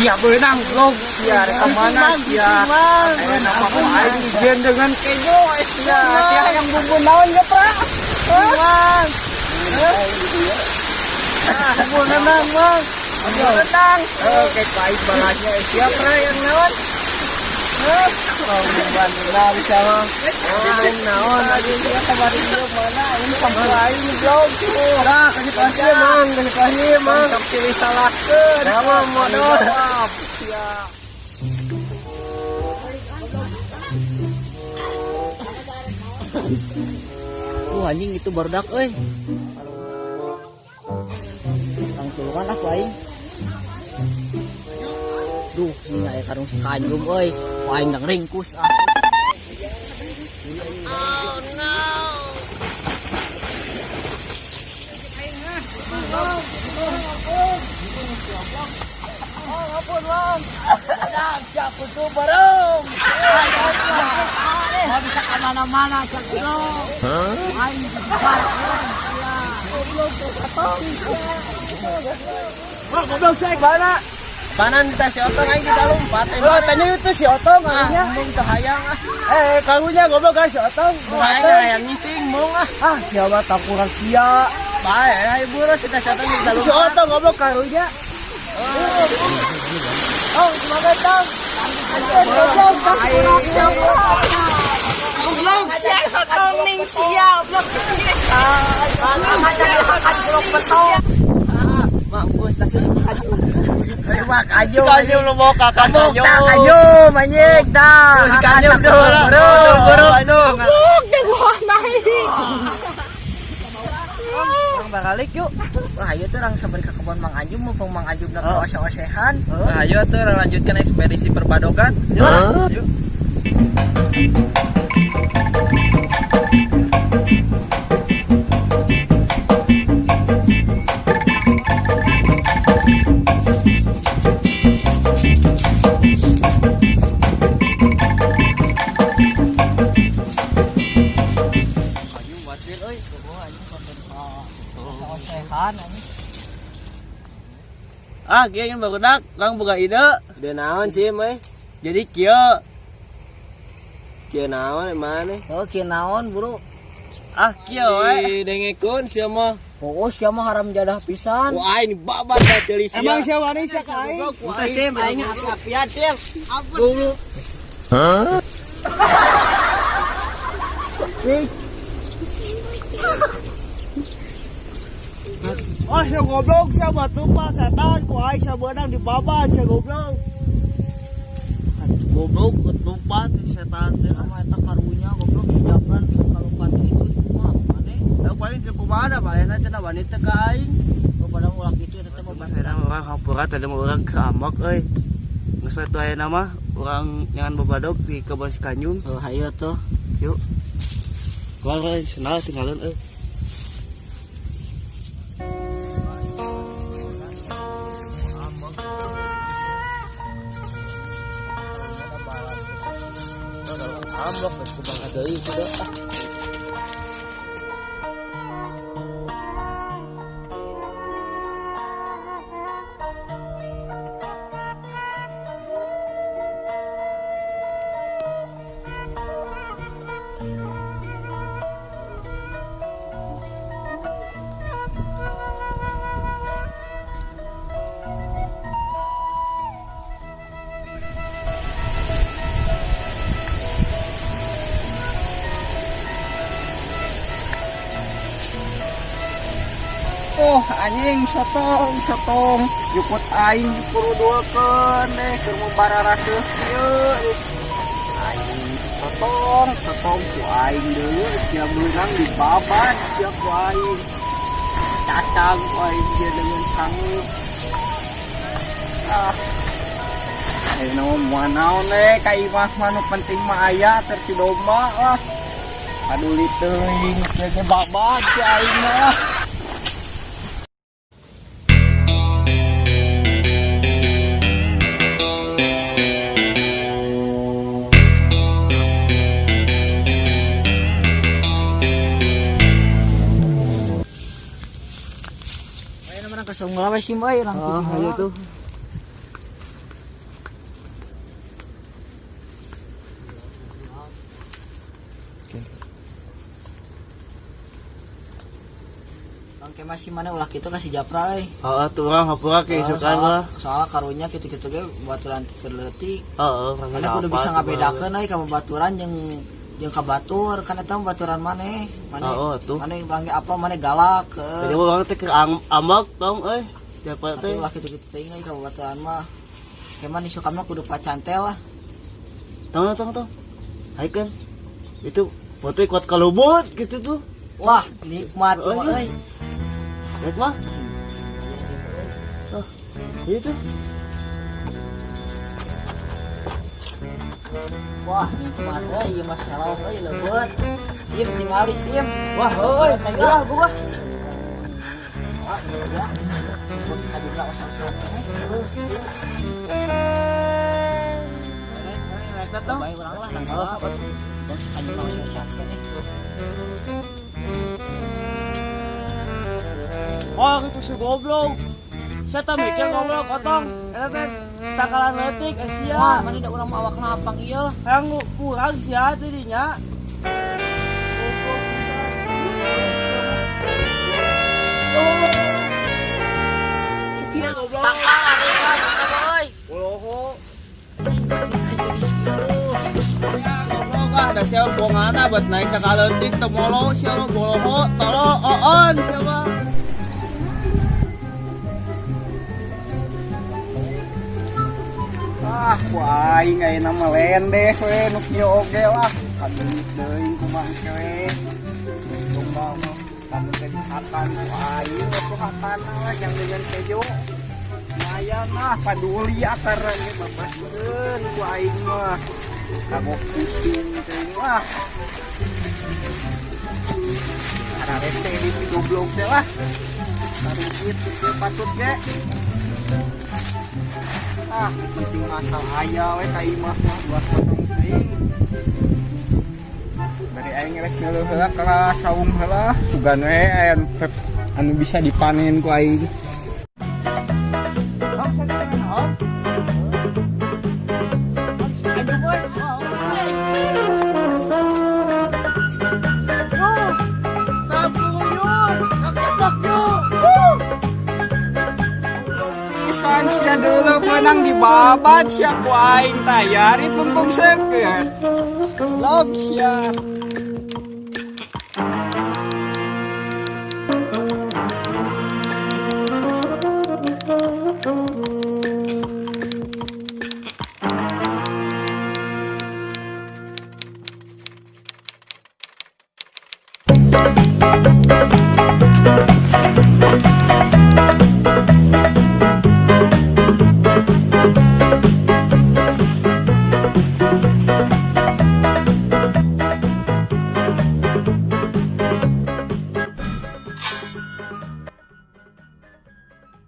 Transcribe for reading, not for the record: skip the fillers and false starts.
Sia beunang vlog sia rek ka mana sia. Aya nama ku aing izin dengan kejo sia. Sia yang bumbu naon ge, Pra? Mang. Bumbu renang, Mang. Bumbu renang. Oke, baik bangetnya sia, Pra, yang naon? Oh, bukan renang sama. Aing naon lagi Dia kamari ieu mana ini sampai aing vlog tuh. Nah, kasih kasih Mang, kasih kasih Mang. Sok pilih salahkeun. Sama modal. Sia. Anjing itu barudak euy. Kang tulungan aku aing. Duh, ini aya karung si Kanjum euy. Ku aing dang ringkus ah. Oh no. Ampun, Bang. Siap tuh bareng. Mau bisa kemana-mana siap kudu. Aing Bro, goblok saya mana? Panan kita si Otong aing kita lompat. Bro, tanya itu si Otong karunya. Mung teu hayang ah. Eh, karunya goblok kan si Otong. Aing hayang ngising mung ah. Ah, siapa tak kurang sia. Bae, ayo buru kita si Otong kita Si lompat. Otong goblok karunya. Oh, semangat tang. Goblok, tak kurang sia. Goblok sia sotong ning sia goblok. Goblok betul. Mampus tas Terima kasih. Kanjum lu mau kakak Buk tak kajum anjing tak. Si Kanjum dulu. Buru, aduh. Orang balik yuk. Wah, ayo tuh orang sampai ke kebun Mang Ajum mumpung Mang Ajum nak ose-osehan. Nah, ayo tuh lanjutkan ekspedisi perbadogan. Yuk. Yuk. Anjing batil euy, anjing konten ose-osehan anjing. Ah, kieu ingin barudak, Kang boga ide. Ide naon sih, euy? Jadi kieu. Kieu naon emang? Oh, kieu naon, Bro? Ah, kieu we. Dengekeun sia mah. Oh, sia mah haram jadah pisan. Wah, ini babat dah ceuli sia. Emang sia wani sia ka aing? Entah sim, aing api-apian sim. Goblok. Hah? Oh, sia goblok sia batu pak setan ku aing sia beunang dibabat sia goblok. Goblok ketupat si setan teh. Sama eta karunya goblok hijabran kalompat itu kumaha maneh? Da paling teu kumaha da balena cenah wani teu ka aing. Oh, padahal ulah kitu eta teh mah Saya urang hampura tadi mah urang ke ambak euy. Geus we tuh ayeuna mah urang nyangan babadog di kebon si Kanjum. Oh, hayo tuh. Yuk. Keluar euy, sendal tinggalin euy. Ambok geus kumaha deui sudah. Oh anjing sotong sotong jukut aing dipurudulkeun deh keur mubararaseuh kieu. Aing sotong sotong ku aing deui sia beunang dibabat sia ku aing. Cacang ku aing dia dengan sangu. Ah. Ayeuna mah moal naon we ka imah mah nu penting mah aya teu si domba lah. Paduli teuing sia ge babat si aing mah. Ayo mana ke Sungguh we sim euy langsung. Ah, ayo tuh. Kayak masih mana ulah kitu ka si Japra euy. Heeh, tuh urang hampura ke isukan mah. Soalnya karunya kitu-kitu ge baturan keur leutik. Heeh, urang Mana kudu bisa ngabedakeun euy ka babaturan jeung jeung ka batur, kan eta mah baturan maneh. Maneh Oh, tuh. maneh urang ge apa maneh galak Jadi heuh. urang teh keur ambek tong euy. Japra Tapi teh. ulah kitu-kitu teuing euy ka babaturan mah. Kayak mana isukan mah kudu pacantel lah. Tong tong tong. Haikeun. Itu foto kuat kalubut gitu tuh. Wah, nikmat Oh, mah iya. euy. Lihat mah. Oh, itu. Wah, nikmat euy ieu mah salong euy leubeut. Sim tingali sim. Wah, euy, ulah gua. Wah, iya ya. Bos adina osok-osok. Baik urang lah nang bos adina osok-osok keneh. Wah, itu si goblok. Saya tak mikir goblok otong. Eta teh takalan leutik eh sia. Wah, mana da urang mah awakna hampang ieu. Hayang kurang sia tadinya. Sia goblok. Tangkal ari euy. Boloho. Ya goblok ah, da sia bongana buat naik ke kaleutik teu molo sia mah boloho, tolo oon sia mah. Ah, ku aing ayeuna mah lendeh we nu kieu oge lah. Kaduit deui kumaha engke we. Domba mah lamun teh dihatan ku aing we hatana lah yang dengan kejo. Lumayan lah paduli akaran ge babaskeun ku aing mah. Kagok pusing teuing lah. Ararese di si goblok teh lah. Taruhit kieu patut ge. Ah, penting asal aya we ka imah mah buat potong teuing. Bari aing rek ngeuleuh heula ka saung heula. Sugan we aya anu bisa dipanen ku aing. Aduh, boy. Pisan sia deuleu meunang dibabat sia ku aing tayari pungpung seukeut. Log sia.